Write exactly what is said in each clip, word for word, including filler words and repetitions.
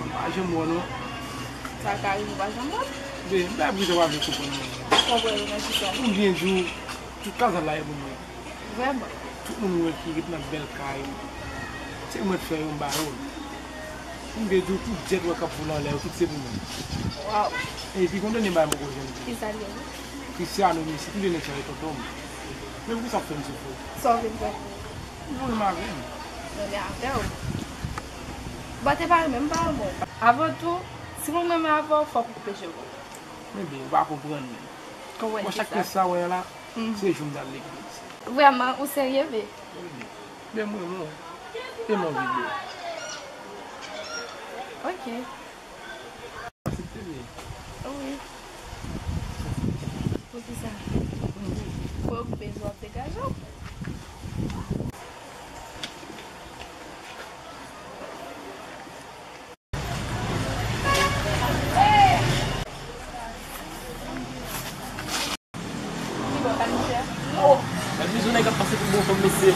M pa janm wè w non. Sa ka rive w pa janm wè m. Be, m pa vle sa w pa vle konprann mwen. Konprann ou nan kisa? Ou byen di w, tout kaz la e pou mwen. Vrèman. Tout moun mwen ki ret nan bèl kay, se mwen k fè yo, m ba yo. M vle di w, tout djèt ou wè k ap vole anlè yo, tout se pou mwen. Waw. Epi gon dènye bagay m poko janm di w. Kisa l ye? Cristiano, Messi, tout de nèg sa yo tonton m. Men poukisa w ap fè m soufri? Sa w vin fè? Ou renmen avè m. Renmen avè w? Bon, te pa renmen m, m pa renmen w. Avan tou, si moun renmen avè w, fòk ou koupe je w. Men byen, ou pa konprann. Konprann kisa? Bon, chak pyès sa w wè la, se jou m t al legliz. Vrèman, ou serye vre? Wi. Men mwen, mwen, e m anvi byen. Ok. Aksepte vre? Wi. Poukisa? Fò w bezwen ap degaje w. Gad mizou nèg ap pase pou bon fanm, mesye.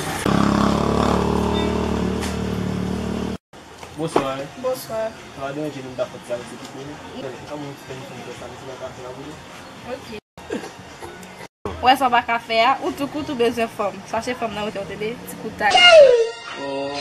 Bonswa. Bonswa. Sa va deranje nou, m ta fè ti sa, se ki pou nou. Kòman yon ti pèmisyon m fè sa, mesye, pa ka fè la pou nou? Ok. Ou wè sa w pa ka fè a, ou tou kout ou bezwen fanm. Chache fanm nan wote w tande, ti koutay. Oh.